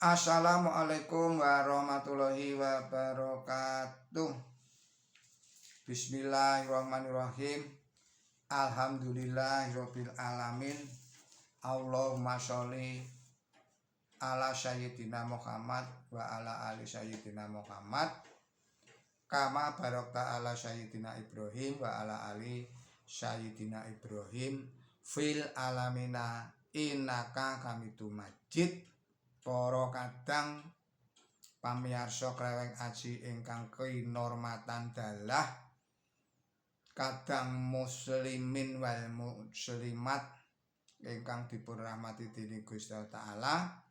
Assalamualaikum warahmatullahi wabarakatuh. Bismillahirrahmanirrahim. Alhamdulillahirabbil alamin. Allahumma sholli ala sayyidina Muhammad wa ala ali sayyidina Muhammad kama barakta ala sayyidina Ibrahim wa ala ali sayyidina Ibrahim fil alamina innaka hamidum majid. Para kadang pamiyarsa Kleweng Aji ingkang kinormatan dalah, kadang muslimin wal muslimat ingkang dipun rahmati dening Gusti Allah Taala,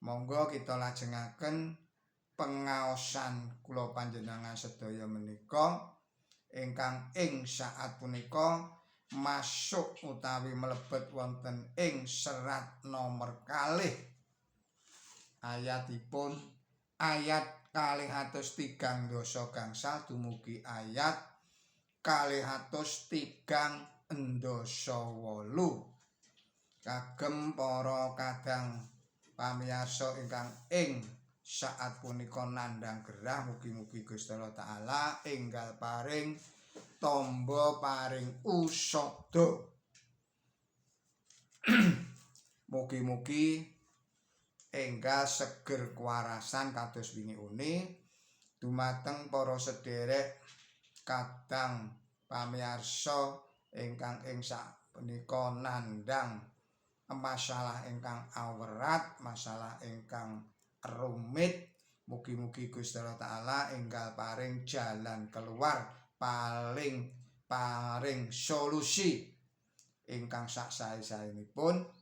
monggo kita lajengaken pengaosan kula panjenengan sedaya menika ingkang ing saat punika masuk utawi mlebet wonten ing serat nomor kalih, ayatipun ayat 230 dumugi ayat 238. Kagem para kadang pamiyarsa ingkang ing saat punika nandhang gerah, mugi-mugi Gusti Allah Taala enggal paring tamba, paring usada. Mugi-mugi enggal seger kewarasan kados wingi uni. Dumateng para sederek kadang pamiyarsa ingkang ing sapunika nandhang masalah ingkang awerat, masalah ingkang rumit, mugi-mugi Gusti Allah Taala enggal paring jalan keluar, paling paring solusi ingkang sak sae-saenipun.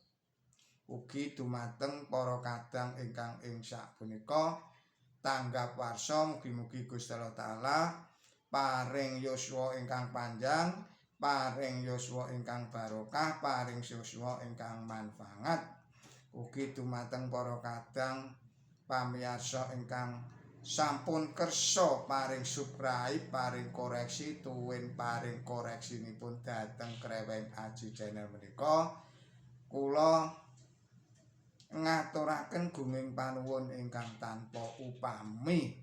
Ugi dumateng para kadang ingkang ing sapunika tanggap warsa, mugi-mugi Gusti Allah Taala paring yuswa ingkang panjang, paring yuswa ingkang barokah, paring yuswa ingkang manfaat. Ugi dumateng para kadang pamiyarsa ingkang sampun kersa paring subscribe, paring koreksi tuwin paring koreksinipun dhateng Kreweng Aji Channel menika, kula ngaturaken gunging panuwun ingkang tanpa upami.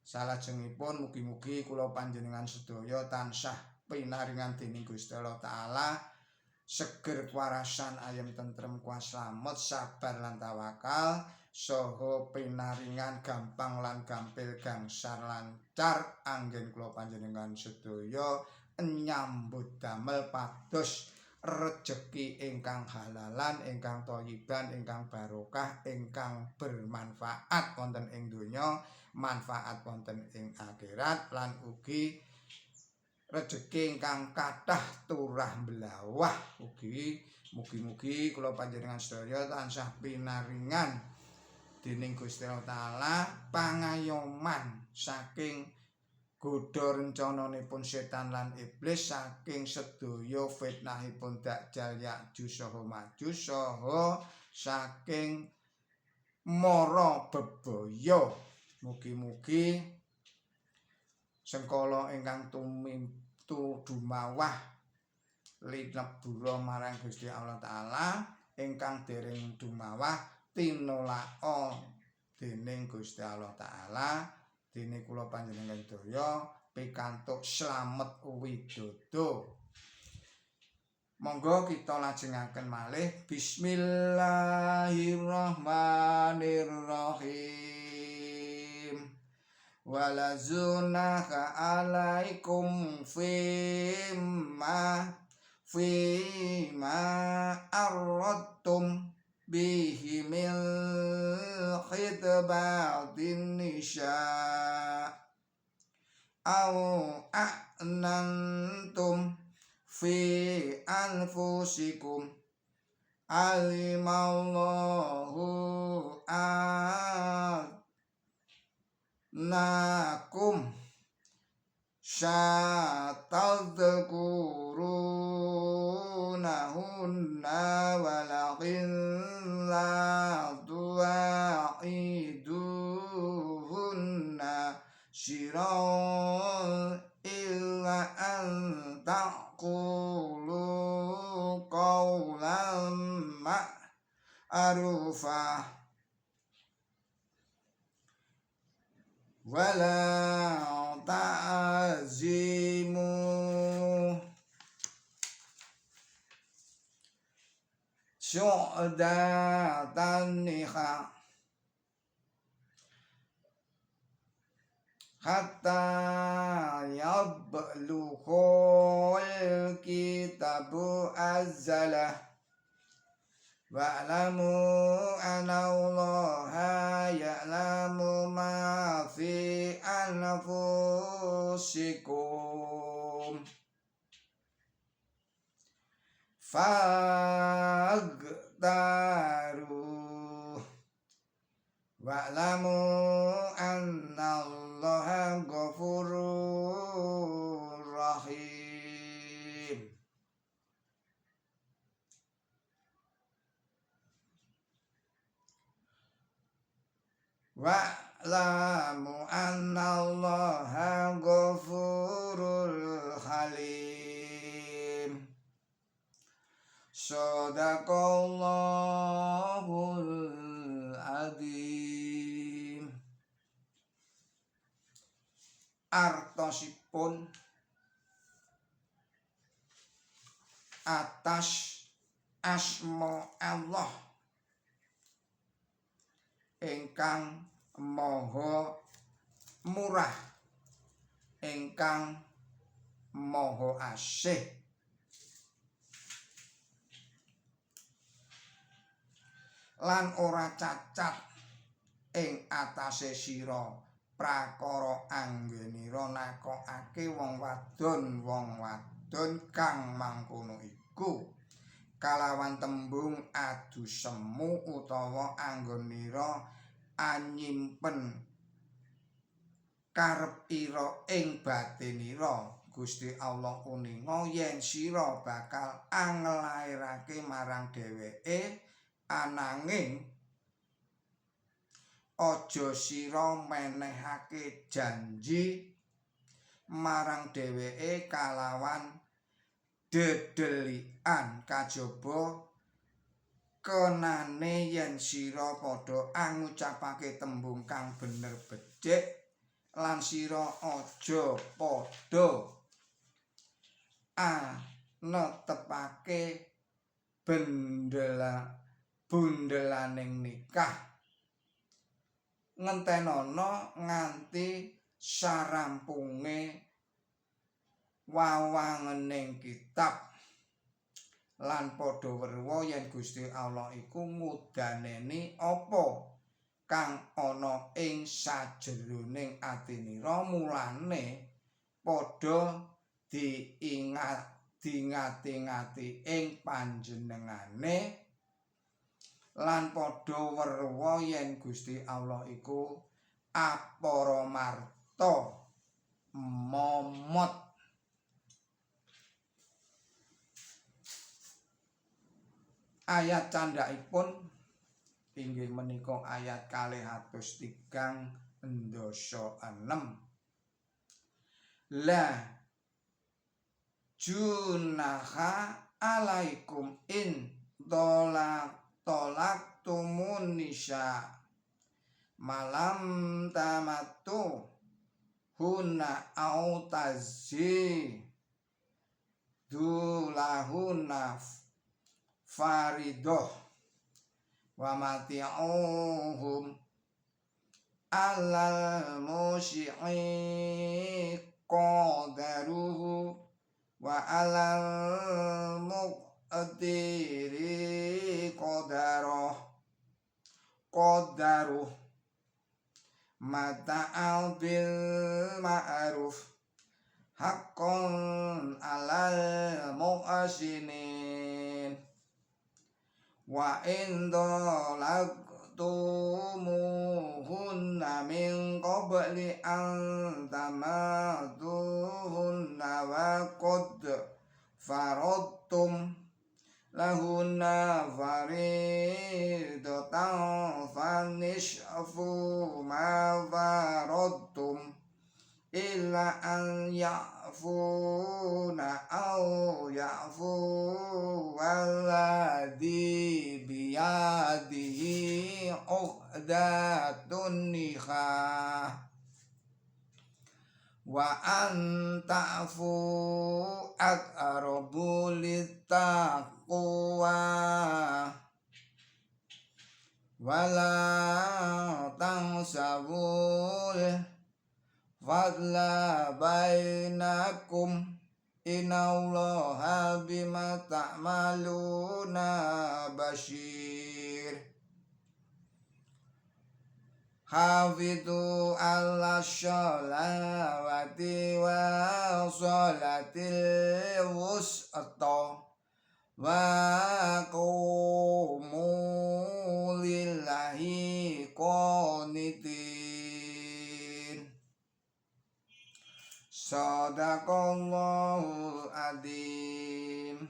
Salajengipun mugi-mugi kula panjenengan sedaya tansah pinaringan dening Gusti Allah Taala seger kewarasan, ayem tentrem, kuas slamet, sabar lan tawakal, saha pinaringan gampang lan gampil, gangsar lancar anggen kula panjenengan sedaya nyambut damel pados rejeki ingkang halalan, ingkang thayyiban, ingkang barokah, ingkang bermanfaat wonten ing donya, manfaat wonten ing akhirat, lan ugi rejeki ingkang kathah turah mblawah. Ugi mugi-mugi kula panjenengan sedaya tansah pinaringan dening Gusti Allah Taala pangayoman saking godha rencananipun setan lan iblis, saking sedaya fitnahipun Dajjal, Ya'juj saha Ma'juj, saha saking mara bebaya. Mugi-mugi sengkala ingkang tumitu dumawah linebura marang Gusti Allah Taala, ingkang dereng dumawah tinolaka dening Gusti Allah Taala, dene kula panjenengan sedaya pikantuk slamet widodo. Monggo kita lajengaken malih. Bismillahirrahmanirrahim. Wala junaha alaikum fima fima aradtum bihi min khitbatin nisa aw aknantum fi anfusikum alimallahu annakum satadhkurunahunna walakin la tuwa'iduhunna siran illa an taqulu qawlan ma'rufa. Wala ta'zimu syu'datan nikah hatta yablughul kitabu azzalah wa'lamu anallaha ya'lamu ma fi anfusikum fagtaru wa'lamu annallaha ghafurur rahim. Wa'lamu annallaha ghafurur halim. Shadaqallahul adzim. Artosipun atas asma Allah ingkang maha murah ingkang maha asih. Lan ora cacat ing atase sira prakara anggenira nakokake wong wadon kang mangkono iku kalawan tembung adu semu utawa anggonira anyimpen karep ira ing batinira. Gusti Allah uninga yen sira bakal anglairake marang dheweke, ananging aja sira menehake janji marang dheweke kalawan dedelikan kajaba kenane yen sira padha angucapake tembung kang bener becik lan sira aja padha anetepake bundelaning nikah ngentenono nganti sarampunge wawangening kitab lan padha weruh yen Gusti Allah iku ngudaneni apa kang ana ing sajeroning atinira, mulane padha diingati-ngati ing panjenengane lan padha weruh yen Gusti Allah iku aparamarta momot. Ayat candhaipun inggih menika ayat 236. La junaha alaikum in tolak tumun nisa malam tamatu huna au tazi dulahuna faridoh wa mati'uhum alal musyi'i qadaruhu wa alal muqtiri qadaruh mata'al bil ma'ruf haqqan alal muhsinin wa in talaqtumuhunna min qabli an tamassuhunna wa qad faradtum lahunna faridatan fanisfu ma faradtum illa an ya'funa aw ya'fu walladhi biyadihi 'uqdatun nikah. Wa an ta'fu aqrabu littaqwa. Wala tansawul fadla bainakum innallaha bima ta'maluna basir. Hafidhu ala sholawati wa sholatil wusta wa qumu lillahi qanitin. Shadaqallahul adzim.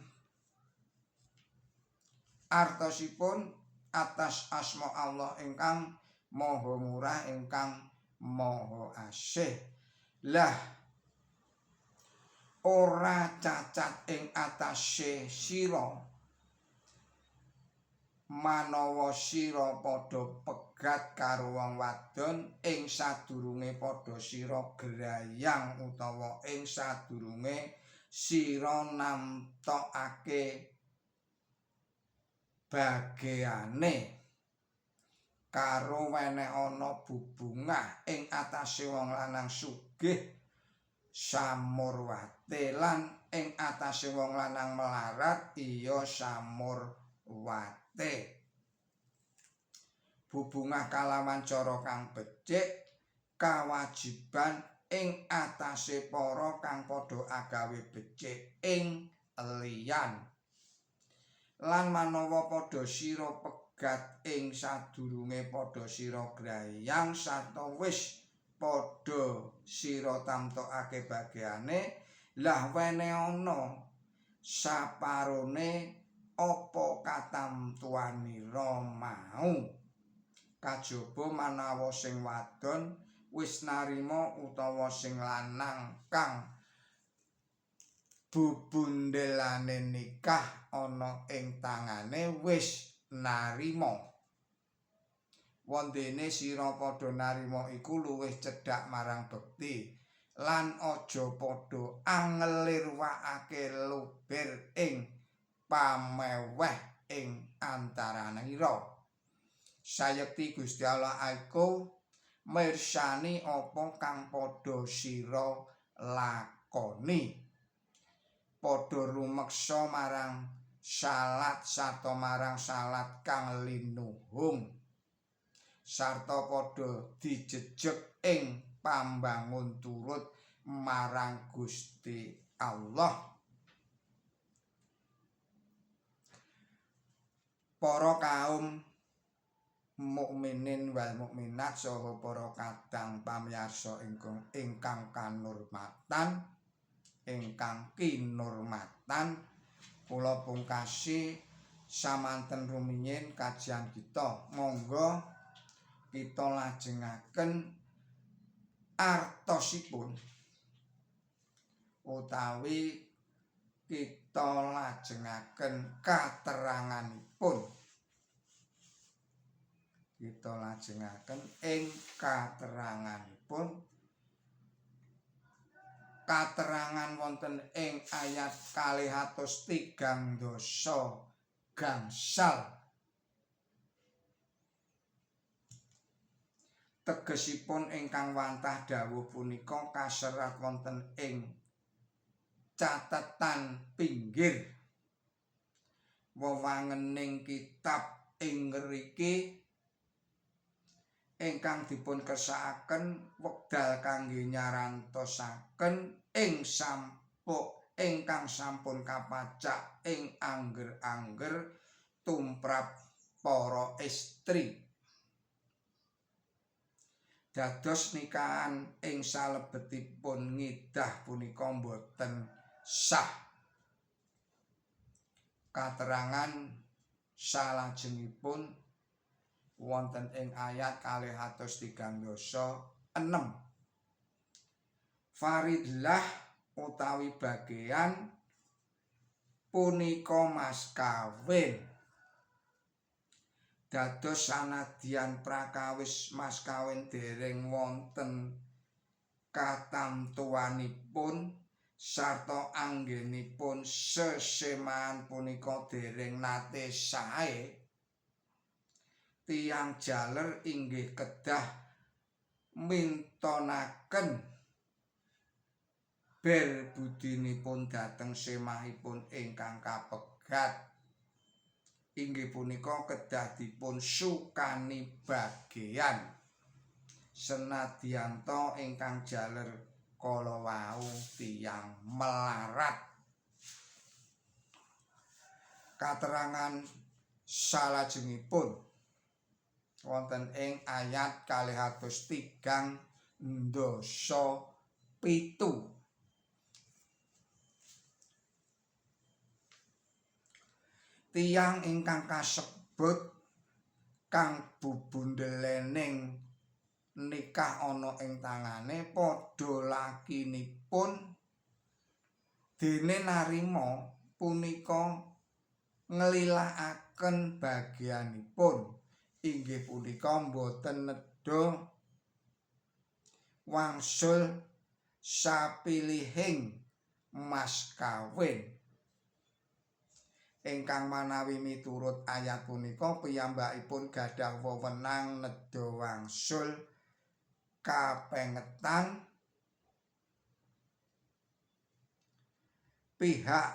Artosipun atas asma Allah ingkang maha murah ingkang maha asih. Lah ora cacat ing atase sira manawa sira padha pegat karo wong wadon ing sadurunge padha sira grayang utawa ing sadurunge sira namtokake bageane karo weneh ana bubungah ing atase wong lanang sugih samurwate lan ing atase wong lanang melarat iya samurwate. Bubungah kalawan cara kang becik kawajiban ing atase para kang padha agawe becik ing liyan. Lan manawa padha sira pegat ing sadurunge padha sira grayang sarta wis padha sira tamtokake bageane, lah weneh ana saparone apa katamtuanira mau, kajaba manawa sing wadon wis narima utawa sing lanang kang bubundelane nikah ana ing tangane wis narima. Wondene sira padha narima iku luwih cedhak marang bekti lan aja padha anglirwakake luber ing pameweh ing antaranira. Sayekti Gusti Allah iku mirsani apa kang padha sira lakoni. Padha rumeksa marang salat sarta marang salat kang linuhung sarta padha dijejeg ing pambangun turut marang Gusti Allah. Para kaum mukminin wal mukminat saha para kadang pamiyarsa ingkang kanurmatan, ingkang kinurmatan, kula pungkasi samanten rumiyin kajian kita. Monggo kita lajengaken artosipun utawi kita lajengaken kateranganipun. Kita lajengaken ing kateranganipun. Katerangan wonten ing ayat 230 gangsal. Tegesipun ingkang wantah dawuh punika kaserat wonten ing catetan pinggir wewangening kitab ing ngriki ingkang dipun kersakaken wekdal kangge nyarantosaken ing sampuk ingkang sampun kapacak ing angger-angger tumrap para estri. Dados nikahan ing salebetipun ngidah punika boten sah. Katerangan salajengipun wonten ing ayat 236. Faridlah utawi bagean punika mas kawin. Dados sanadyan prakawis mas kawin dereng wonten Katamtuwanipun sarta anggenipun sesemahan punika dereng nate sae, tiyang jaler inggih kedah mintonaken ber budinipun dhateng semahipun ingkang kapegat. Inggih punika kedah dipun sukani bageyan senadyanta ingkang jaler kala wau tiyang melarat. Katerangan salajengipun wonten ing ayat 237. Tiyang ingkang kasebut kang bubundelening nikah ana ing tangane padha lakinipun dene narima punika nglilakaken bagianipun, inggih punika boten nedha wangsul sapilihing mas kawin. Ingkang manawi miturut ayat punika piyambakipun gadah wewenang nedha wangsul kapengetan pihak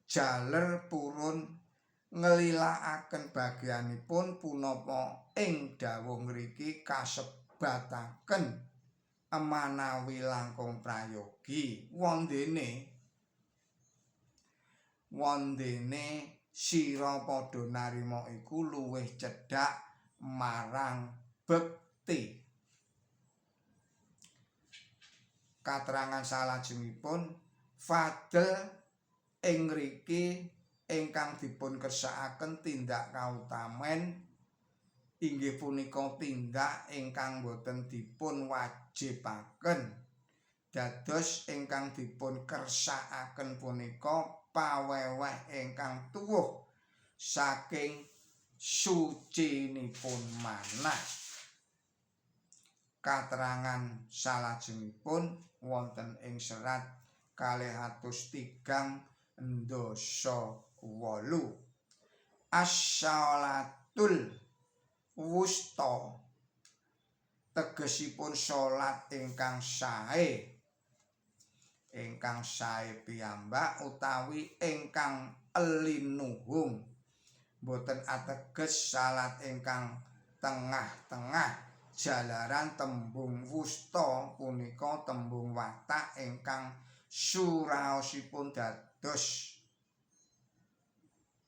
jaler purun nglilakaken bagianipun punapa ing dawuh ngriki kasebataken emanawi langkung prayogi. Wondene sira padha narima iku luwih cedhak marang bekti. Katerangan salajengipun fadl ing ngriki ingkang dipun kersakaken tindak kautamen inggih punika tindak ingkang boten dipun wajibaken. Dados ingkang dipun kersakaken punika paweweh ingkang tuwuh saking sucinipun manah. Katerangan salajengipun wonten ing serat 238. As-shalatul wusta tegesipun salat ingkang sae, ingkang sae piyambak utawi ingkang elinuhung, boten ateges salat ingkang tengah-tengah. Jalaran tembung wusta punika tembung watak ingkang suraosipun dados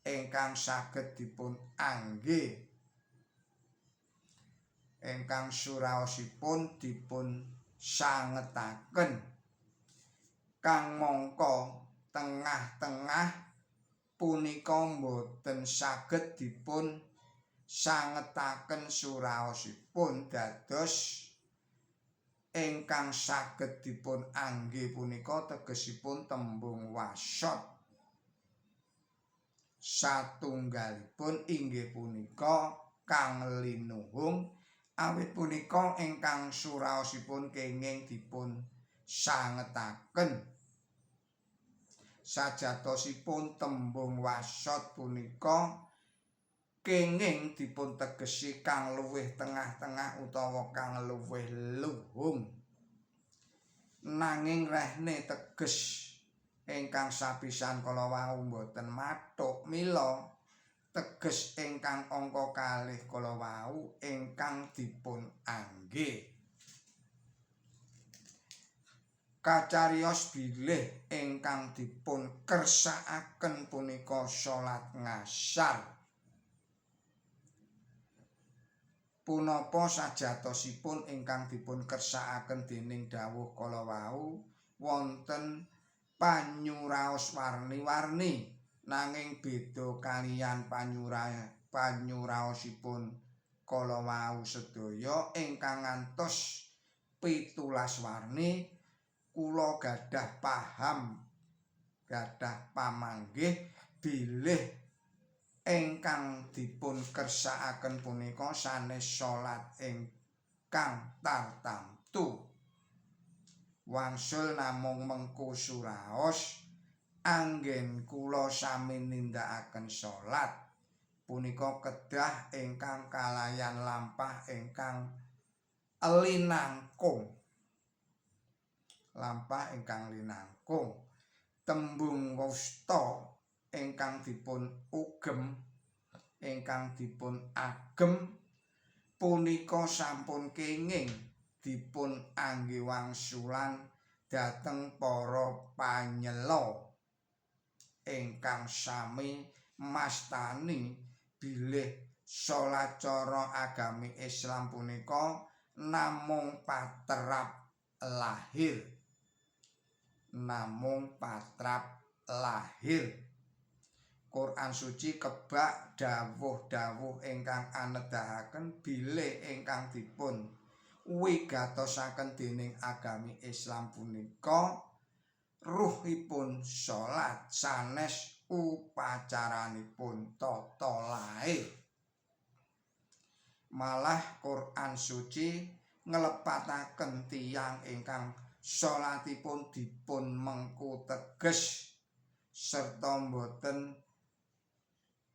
ingkang saged dipun angge, ingkang suraosipun dipun sangetaken. Kang mangka tengah-tengah punika boten saged dipun sangetaken suraosipun, dados ingkang saged dipun angge punika tegesipun tembung wasot. Satunggalipun inggih punika kang linuhung, awit punika ingkang suraosipun kenging dipun sangetaken. Sajatosipun tembung wasot punika kenging dipun tegesi kang luwih tengah-tengah utawa kang luwih luhung. Nanging rehne teges ingkang sapisan kala wau boten mathuk, mila teges ingkang angka kalih kala wau ingkang dipun angge. Kacariyos bilih ingkang dipun kersakaken punika salat ngasar. Punapa sajatosipun ingkang dipun kersakaken dening dawuh kala wau wonten panyuraos warni-warni, nanging beda kaliyan panyuraosipun kala wau sedaya ingkang ngantos 17 warni. Kula gadah paham, gadah pamanggih bilih ingkang dipun kersakaken punika sanes salat ingkang tartamtu. Wangsul namung mengku suraos anggen kula sami nindakaken salat punika kedah ingkang kalayan lampah ingkang linangkung. Lampah ingkang linangkung. Tembung wusta ingkang dipun ugem, ingkang dipun agem punika sampun kenging dipun angge wangsulan dhateng para panyela ingkang sami mastani bilih salat cara agami Islam punika namung patrap lahir. Namung patrap lahir. Quran suci kebak dawuh-dawuh ingkang anedahaken bilih ingkang dipun wigatosaken dening agami Islam punika ruhipun salat sanes upacaranipun tata lae. Malah Quran suci nglepataken tiyang ingkang salatipun dipun mengku teges serta boten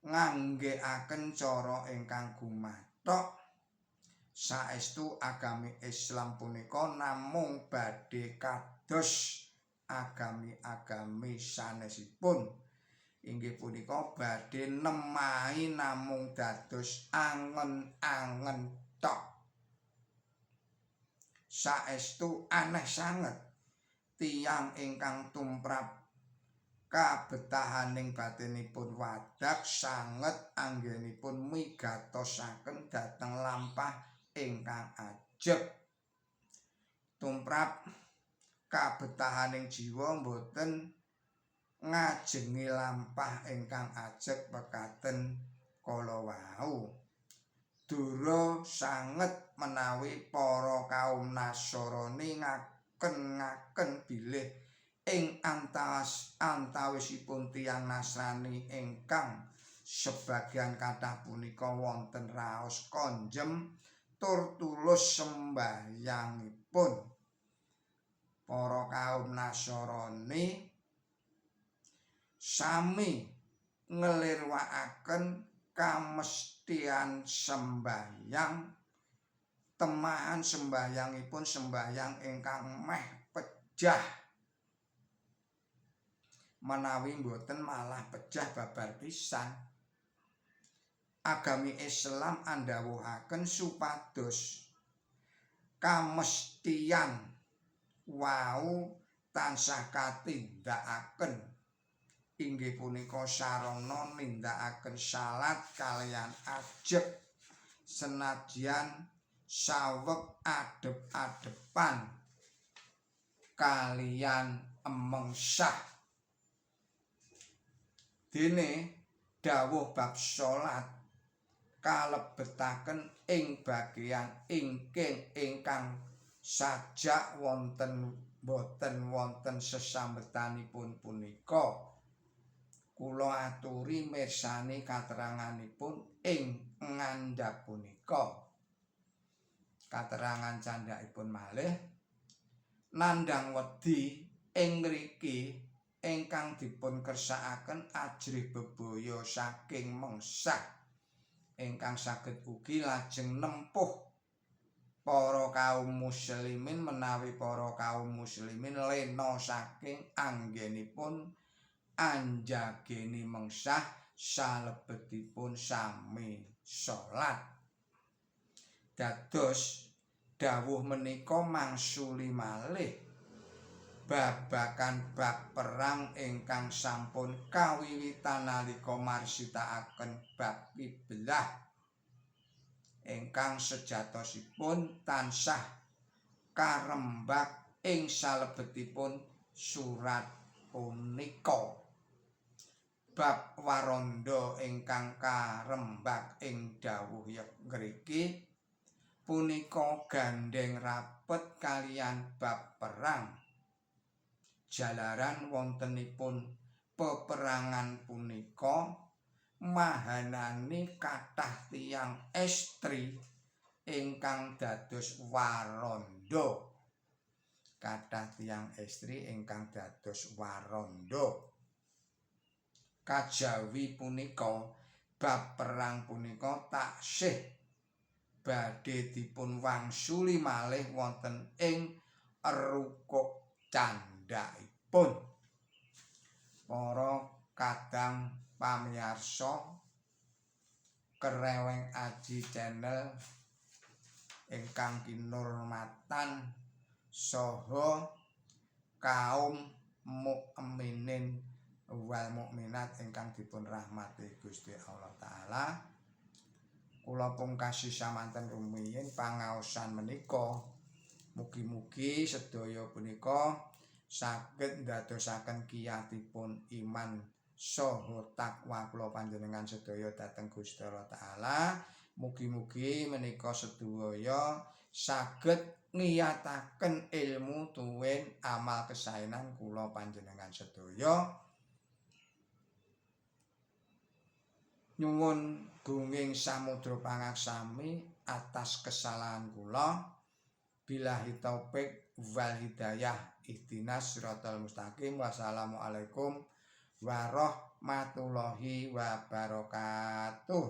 nganggekaken cara ingkang gumathok. Saestu agami Islam punika namung badhe kados agami-agami sanesipun, inggih punika badhe nemahi namung dados angen-angen tok. Saestu aneh sanget tiyang ingkang tumrap kabetahaning batinipun wadak sanget anggenipun migatosaken dhateng lampah ingkang ajeg. Tumrap kabetahaning jiwa boten ngajengi lampah ingkang ajeg pekaten kala wau. Dura sanget menawi para kaum Nasrani ngaken-ngaken bilih ing antawisipun tiyang Nasrani ingkang sebagian kathah punika wonten raos konjem tur tulus sembahyangipun. Para kaum Nasrani sami nglirwakaken kamesthian sembahyang, temahan sembahyangipun sembahyang ingkang meh pejah. Menawi mboten malah pejah babar pisan. Agami Islam andhawuhaken supados kamesthian wau tansah katindakaken, inggih punika sarana nindakaken salat kaliyan ajeg senadyan saweg adhep-adhepan kaliyan mengsah. Dene dawuh bab salat kalebetaken ing bagean ingkang sajak wonten boten wonten sesambetanipun punika. Kula aturi mirsani kateranganipun ing ngandhap punika. Katerangan candhakipun malih nandhang wedi ing ngriki ingkang dipun kersakaken ajrih bebaya saking mengsah ingkang saged ugi lajeng nempuh para kaum muslimin menawi para kaum muslimin lena saking anggenipun anjageni mengsah salebetipun sami salat. Dados dawuh menika mangsuli malih babagan bab perang ingkang sampun kawiwitan nalika marsitakaken bab kiblah ingkang sejatosipun tansah karembak ing salebetipun surat punika. Bab waranda ingkang karembak ing dawuh ngriki punika gandheng rapet kaliyan bab perang. Jalaran wontenipun peperangan punika mahanani kathah tiyang estri ingkang dados waranda. Kathah tiyang estri ingkang dados warandha. Kajawi punika bab perang punika taksih badhe dipun wangsuli malih wonten ing rukuk candhakipun. Para kadang pamiyarsa Kereweng Aji Channel ingkang kinurmatan saha kaum mukminin wal mukminat ingkang dipun rahmati Gusti Allah Taala, kula pungkasi samanten rumiyin pangaosan menika. Mugi-mugi sedaya punika saged ndadosaken kiyatipun iman saha takwa kula panjenengan sedaya dhateng Gusti Allah Taala. Mugi-mugi menika sedaya saged ngiyataken ilmu tuwin amal kesaenan kula panjenengan sedaya. Nyuwun gunging samudra pangaksami atas kesalahan kula. Billahi taufik wal hidayah, ihdinas siratal mustaqim. Wassalamualaikum warahmatullahi wabarakatuh.